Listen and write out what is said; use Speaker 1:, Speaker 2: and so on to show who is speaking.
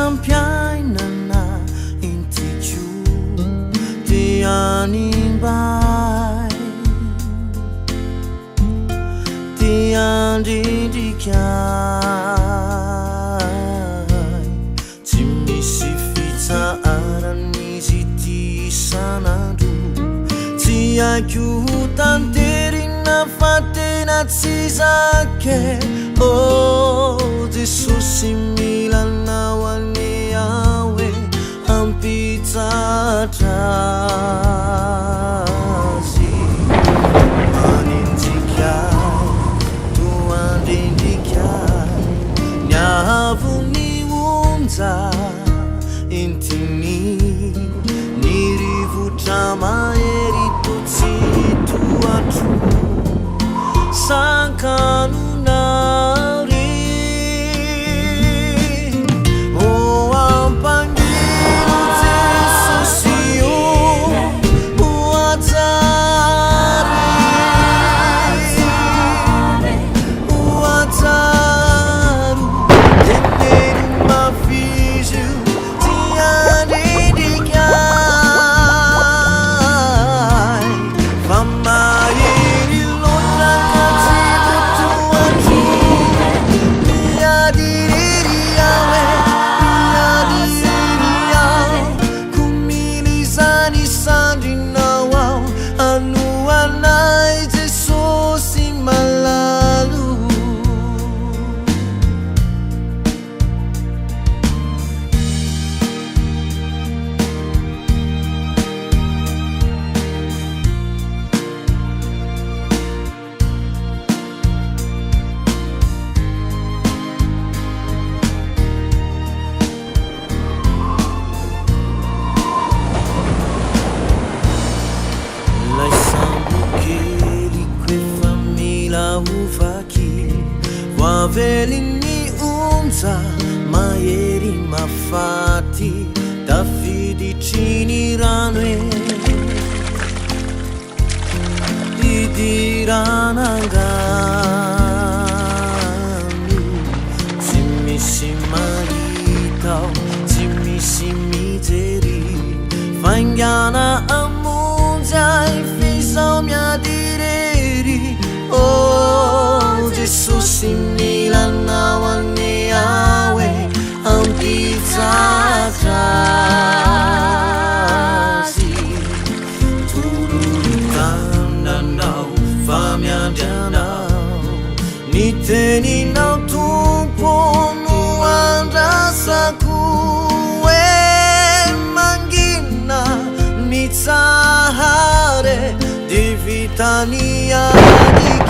Speaker 1: Fiainam-piainana entiko te hanimba ahy, te handrendrika ahy. Tsy misy fitsaharan'izy ity isan'andro. Tsy haiko ho tanterina fa tena tsy zaka e. Oh Jesosy mila anao anie aho e, hampitsahatra azy. Manenjika ahy toa handrendrika ahy ny haavon'ny onja entiny, ny rivotra mahery toa tsy tohatro sakanona re. Oh ampangino Jesosy ô, ho hatsara e, ho hatsaro, teneno mafy izy io tsy handrendrika ahy fa mahery loatra ka tsy ho tohatro. Miady irery aho e, miady irery aho, koa mila izany sandrinao aho, hanohana ahy Jesosy malalo. Ilay sambokeliko efa mila ho vaky, voavelin'ny onja mahery mahafaty, tafiditry ny rano e. Hidirana angano. Tsy misy mahita aho, tsy misy mijery. Faingana hamonjy ahy f'izaho miady irery. Oh Jesosy mila anao anie aho e, hampitsahatra azy. Toloro-tananao fa miandry anao. Ny teninao Tompo no andrasako hoe mangina mitsahare dia vita ny adiko.